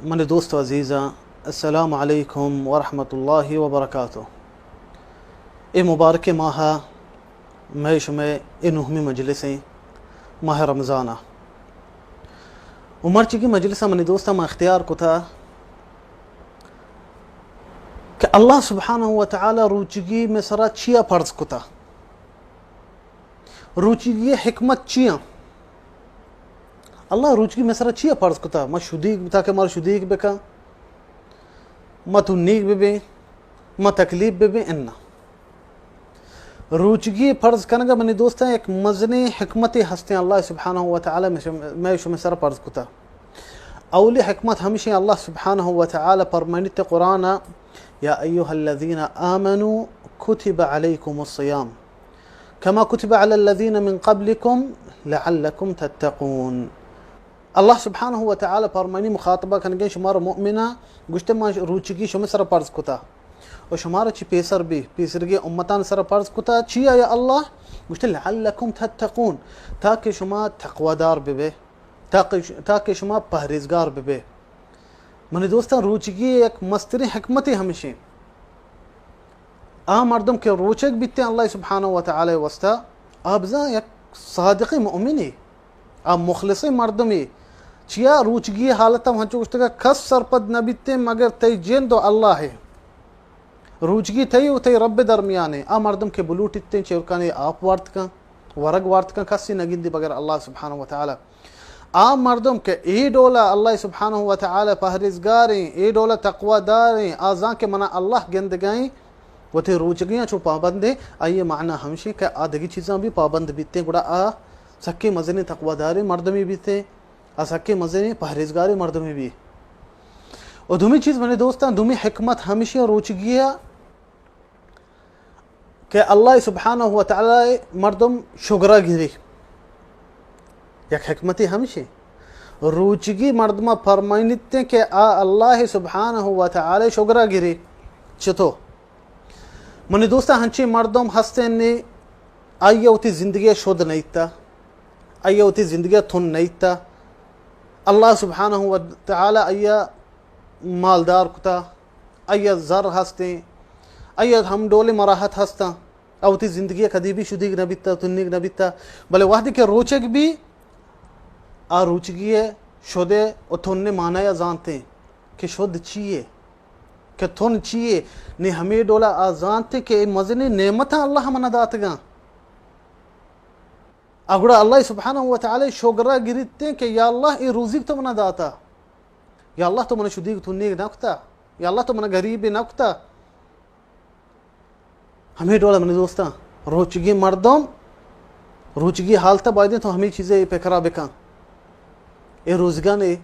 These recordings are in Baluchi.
منی دوست و عزیزاں، السلام علیکم ورحمۃ اللہ وبرکاتہ۔ اے مبارک ماہ، مئے شمئے اے نہمی مجلس ایں، ماہ رمضان ءَ۔ و مرچیگی مجلس ءَ منی دوستاں ما اختیار کتا کہ اللہ سبحانہ و تعالی روچگی مئے سرا چیا فرض کتا؟ روچگی حکمت چیاں؟ اللہ روچگی مئے سرا چیا فرض کتا؟ ما شدیگ، تاکہ مارا شدیگ بکن، ما تنیگ ببیں، ما تکلیف ببیں؟ انا۔ روچگی فرض کنگا منی دوستاں یک مزنیں حکمتے ہستیں، اللہ سبحانہ و تعالی مئے شم-، مئے شمئے سرا فرض کتا۔ اولی حکمت ہمشیں، اللہ سبحانہ و تعالی فرمائنیت قرآن ءَ، یا ایھا الذین آمنوا کتب علیکم الصیام کما کتب علی الذین من قبلکم لعلکم تتقون۔ اللہ سبحانہ و تعالی فرمانی، مخاطبہ کنگیں شمارا مؤمناں، گوشتے ما روچگی شمئے سرا فرض کتا و شمارا چی پیسر بی، پیسرگی امتان سرا فرض کتا۔ چیا یا اللہ؟ گوشتے لعلکم تتقون، تاکہ شما تقوادار ببے، تاکہ، تاکہ شما پہریزگار ببے۔ منی دوستاں، روچگی یک مستریں حکمتے ہمشیں۔ آ مردم کہ روچگ بیتیں اللہ سبحانہ و تعالی واسطہ، آ بزاں یک صادقیں مؤمنے، آ مخلصیں مردمے۔ چیا روچگی حالت ہم ہنچو گوشتگا، کس سرپد نہ بیتیں مگر تئی جند و اللہ ہے۔ روچگی تئی و تئی رب درمیانے۔ آ مردم کہ بلوٹیتیں چیرکانے آپ وارت کن، ورگ وارت کن، کسی نگندی بغیر اللہ سبحانہ و تعالی۔ آ مردم کہ اے ڈولا اللہ سبحانہ و تعالی پہریزگاریں، اے ڈولا تقوی داریں، آ زان کہ منا اللہ گندگائیں، وتی روچگیاں چو پابندیں، آئی معنی ہمشی کہ آ دگی چیزاں بھی پابند بیتیں، گڑا آ سکیں مزنیں تقوی داریں مردمی بیتیں، آ سکیں مزنیں پہریزگاریں مردمی بی۔ و دومی چیز منی دوستاں، دومی حکمت ہمشی روچگی کہ اللہ سبحانہ و تعالی مردم شگرا گری۔ یک حکمتی ہمشی، روچگی مردمہ فرمائنیت کہ آ اللہ سبحانہ و تعالی شگرا گری۔ چطو؟ منی دوستاں، ہنچیں مردم ہستیں نی، آئی وتی زندگی شد نیتا، آئی وتی زندگی تن نیتا۔ اللہ سبحانہ و تعالی آئی مالدار کتا، آئی زر ہستیں، آئی ہم ڈولیں مراحت ہستاں، آ وتی زندگی کدی بھی شدیگ نہ بیتا، تنیگ نہ بیتا۔ بلے وہدے کہ روچگ بی، آ روچگی شدے و تن معنی زانتیں کہ شد چیے، کہ تن چیے، نی ہمے ڈولا آ زانتیں کہ اے مزنیں نعمتاں اللہ منا داتگاں۔ آ گڑا اللہ سبحانہ و تعالی شگرا گریتیں کہ یا اللہ، اے روزیگ تو منا داتا، یا اللہ تو منا شدیگ تنیگ نہ کتا، یا اللہ تو منا غریب نہ کتا۔ ہمے ڈولا منی دوستاں، روچگی مردم، روچگی حالت بایدیں تو ہمے چیزے پکرا بکن۔ اے روزگانے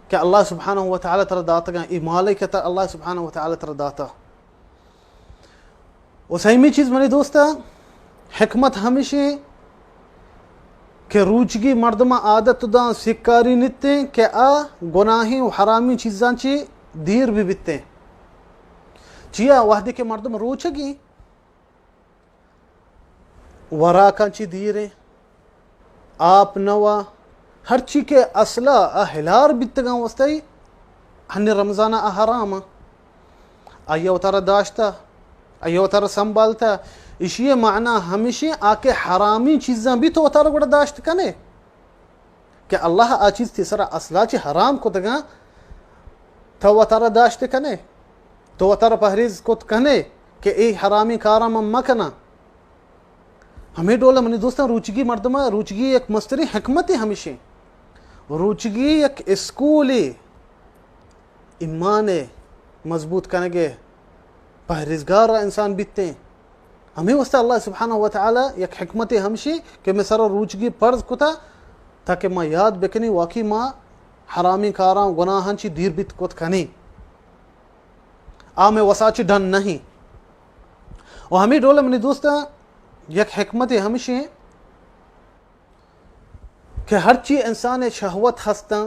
کہ اللہ سبحانہ و تعالی ترا داتگاں، اے مالے کہ ترا اللہ سبحانہ و تعالی ترا داتا۔ و سیمی چیز منی دوستاں، حکمت ہمشیں کہ روچگی مردماں عادت داں سکاری نیتیں کہ آ گناہیں و حرامیں چیزاں چی دیر بہ بیتیں۔ چیا وہدے کہ مردم روچگی وراکاں چی دیریں، آپ نوا، ہرچی کہ اصلا آ ہلار بیتگاں وستئی، ہنی رمضان آ حرام۔ آئی وتارا داشتا، آئی وتارا سنبھالتا۔ اشی معنی ہمیشی آ کہ حرامی چیزاں بھی تو وتارا گڑا داشت کنے کہ اللہ آ چیز تی سرا اصلا چی حرام کتگاں، تو وتارا داشت کنے، تو وتارا پہریز کت کنے کہ اے حرامی کاراں من مکناں۔ ہمے ڈول منی دوستاں، روچگی مردماں، روچگی یک مستریں حکمتے ہمیشیں۔ روچگی یک اسکولے ایمان ء مضبوط کنگ ء پہریزگار ء انسان بیتیں۔ ہمے واسطہ اللہ سبحانہ و تعالی یک حکمتے ہمشی کہ مئے سرا روچگی فرض کتا تاکہ ما یاد بکنیں واقعی ما حرامیں کاراں گناہاں چی دیر بیت کت کنیں۔ آ مئے وسا چی ڈن نہیں۔ و ہمے ڈول منی دوستاں یک حکمتے ہمشی کہ ہرچی انسان ء شہوت ہستاں،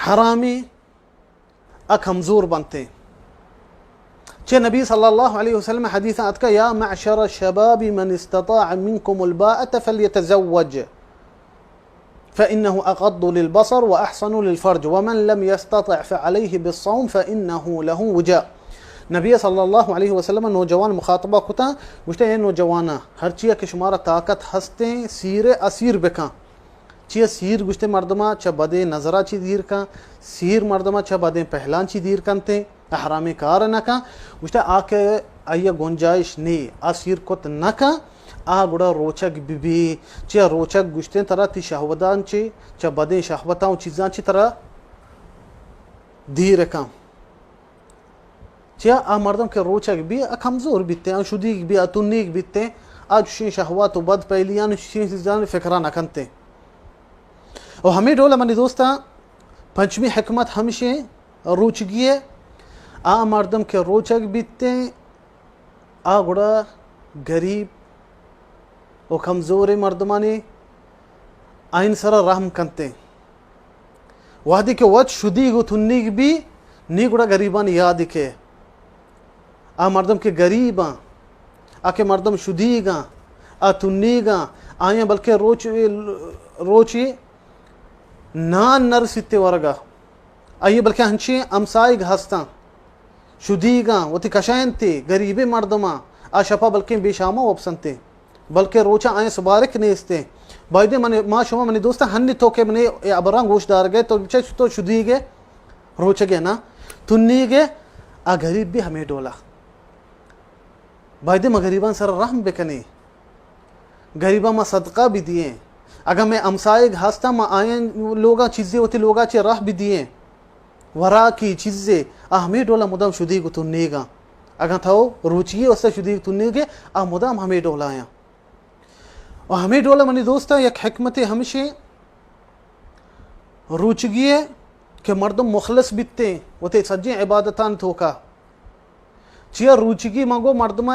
حرامی ء کمزور بنتیں۔ چہ نبی صلی اللہ علیہ وسلم حدیث اتکا، یا معشر الشباب من استطاع منکم الباءة فلیتزوج، فإنه أغض للبصر وأحصن للفرج ومن لم يستطع فعليه بالصوم فإنه له وجاء۔ نبی صلی اللہ علیہ وسلم نوجوان مخاطبہ کتا، گوشتے، اے نوجوانا، ہرچیا کہ شمارا طاقت ہستیں، سیر اسیر بکن۔ چیا سیر گوشتے مردما چہ بدیں نظرا چی دیر کن، سیر مردما چہ بدیں پہلان چی دیر کنتے، احرامیں کار نہ کن۔ گوشتے آ کہ آئی گنجائش نی، آ سیر کت نہ کن، آ گڑا روچگ ببی۔ چیا روچگ گوشتے ترا تی شہوتان چی، چہ بدیں شہوتاں و چیزاں چی ترا دیر کن۔ چیا آ مردم کہ روچگ بی، آ کمزور بیتے، آ شدیگ بی، آ تنیگ بیتے، آ چشیں شہوات و بد پہلیان و چشیں چیزان فکرا نہ کنتے۔ و ہمیں ڈول منی دوستاں، پنچمی حکمت ہمشیں روچگی ہے۔ آ مردم کہ روچگ بیتے، آ گڑا گریب و کمزوریں مردمانی آئین سرا رحم کنتے۔ وہدے کہ وت شدیگ و تنیگ بی، نی گڑا گریبانی یاد کے۔ آ مردم کہ گریباں، آ کہ مردم شدیگاں، آ تنیگاں، آیاں بلکہ روچ، روچی نان نرسیتے ورگا۔ آئی بلکہ ہنچیں ہمسائگ ہستاں، شدیگاں، وتی کشائنتے، گریبیں مردماں، آ شپا بلکیں بے شاما وپسنتے۔ بلکہ روچا آیاں سبارک نیستیں۔ بایدیں من، ما شما منی دوستاں ہنی تو کہ منی اے ابراں گوش دارگے، تو بچے تو شدیگے، روچگے نا، تنیگے، آ گریب بی ہمیں ڈولا۔ بایدیں ما گریباں سر رحم بکنیں۔ گریباں ما صدقہ بدییں۔ اگاں مئے ہمسائگ ہستاں، ما آیاں لوگاں چیزے وتی لوگا چے راہ بدییں۔ وراکی چیزے، آ ہمیں ڈولا مدام شدیگ و تنیگاں۔ اگاں تو روچی واسطہ شدیگ تنیگے، آ مدام ہمیں ڈولا آیاں۔ و ہمیں ڈولا منی دوستاں یک حکمتے ہمشیں، روچگی ہے کہ مردم مخلص بیتیں وتی سجیں عبادتان توکا۔ چیا روچگی من گو مردم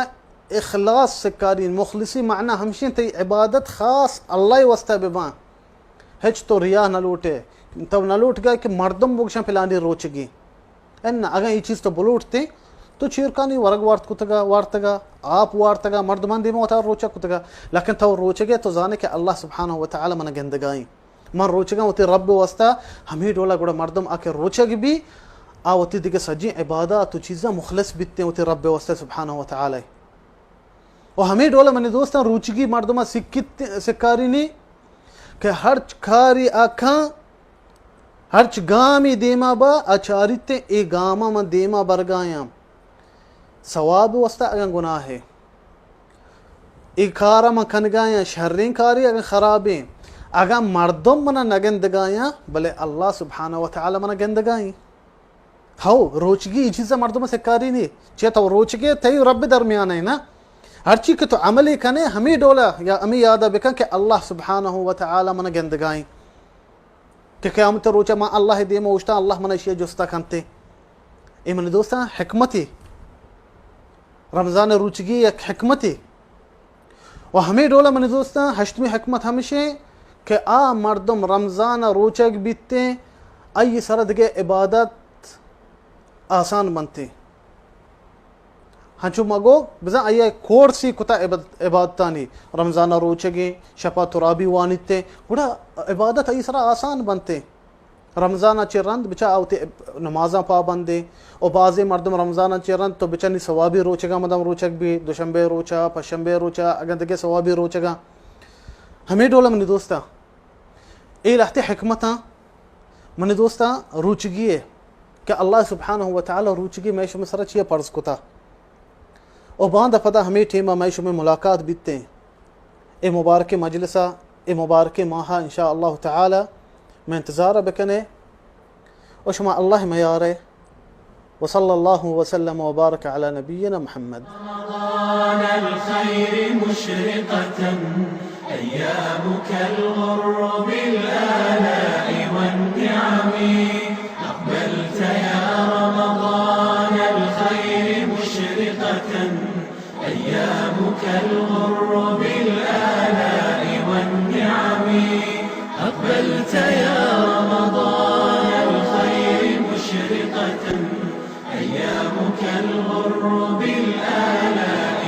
اخلاص سکارین، مخلصی معنی ہمشیں تئی عبادت خاص اللہ واسطہ بباں۔ ہچ تو ریا نہ لوٹے، تو نہ لوٹ گئے کہ مردم بگشن پلانی روچگی۔ اناں، اگاں اے چیز تو بلوٹتے، تو چیرکانی ورگ وارت کتگا، وارتگا، آپ وارتگا، مردمان دیما وتا روچگ کتگا۔ لیکن تو روچگے، تو زانے کہ اللہ سبحانہ و تعالی من گندگائیں۔ من روچگاں وتی رب واسطہ۔ ہمیں ڈولا گڑا مردم آ کہ روچگ بی، آ وتی دگہ سجیں عبادات و چیزاں مخلص بیتیں وتی رب واسطہ سبحانہ و تعالی۔ و ہمیں ڈولا منی دوستاں، روچگی مردماں سکت، سکارینی کہ ہرچ کاری آ کن، ہرچ گامی دیما با، آ چاریت اے گاما من دیما برگایاں۔ ثواب واسطہ اگاں گناہ ہے، اے کارا من کنگایاں، شریں کاری اگاں خرابیں، اگاں مردم منا نگندگایاں، بلے اللہ سبحانہ و تعالی منا گندگائیں۔ ہو، روچگی اے چیزا مردم سکاری نی۔ چیا تو روچگے تئی رب درمیان ہے نا۔ ہرچی کہ تو عملی کنے، ہمیں ڈولا یا ہمیں یادہ بکن کہ اللہ سبحانہ و تعالی منا گندگائیں۔ کہ قیامت روچا ما اللہ دیما اوشتاں، اللہ منا اشیا جستا کنتے۔ اے منی دوستاں، حکمتے۔ رمضان روچگی یک حکمتے۔ و ہمیں ڈولا منی دوستاں، ہشتمی حکمت ہمشیں کہ آ مردم رمضان روچگ بیتیں، آئی سر دگہ عبادت آسان بنتیں۔ ہنچو مگو بزاں آئی کورسی کتا عباد-، عبادتانی، رمضان روچگیں، شپا ترابی وانیتیں، گڑا عبادت آئی سرا آسان بنتیں۔ رمضان ء چہ رند بچا آ وتی نمازاں پابندیں۔ و بازیں مردم رمضان ء چہ رند تو بچا نی ثوابی روچگاں مدام روچگ بی، دوشنبے روچا، پشنبے روچا، اگاں دگہ ثوابی روچگاں۔ ہمیں ڈولا منی دوستاں، اے لہتے حکمتاں منی دوستاں روچگی ہے کہ اللہ سبحانہ و تعالی روچگی مئے شمے سرا چیا فرض کتا۔ و باندا پدا ہمیں ٹیما مئے شمے ملاقات بیتیں۔ اے مبارکیں مجلسا، اے مبارکیں ماہا ان شاء اللہ تعالی مئے انتظارا بکنے۔ و شما اللہ میارے۔ وصلى الله وسلم وبارك على نبينا محمد. رمضان الخير مشرقة، أيامك الغر بالآلاء والنعم. أقبلت يا رمضان الخير مشرقة، أيامك الغر بالآلاء والنعم. أقبلت يا رمضان الخير مشرقة، أيامك الغر بالآلاء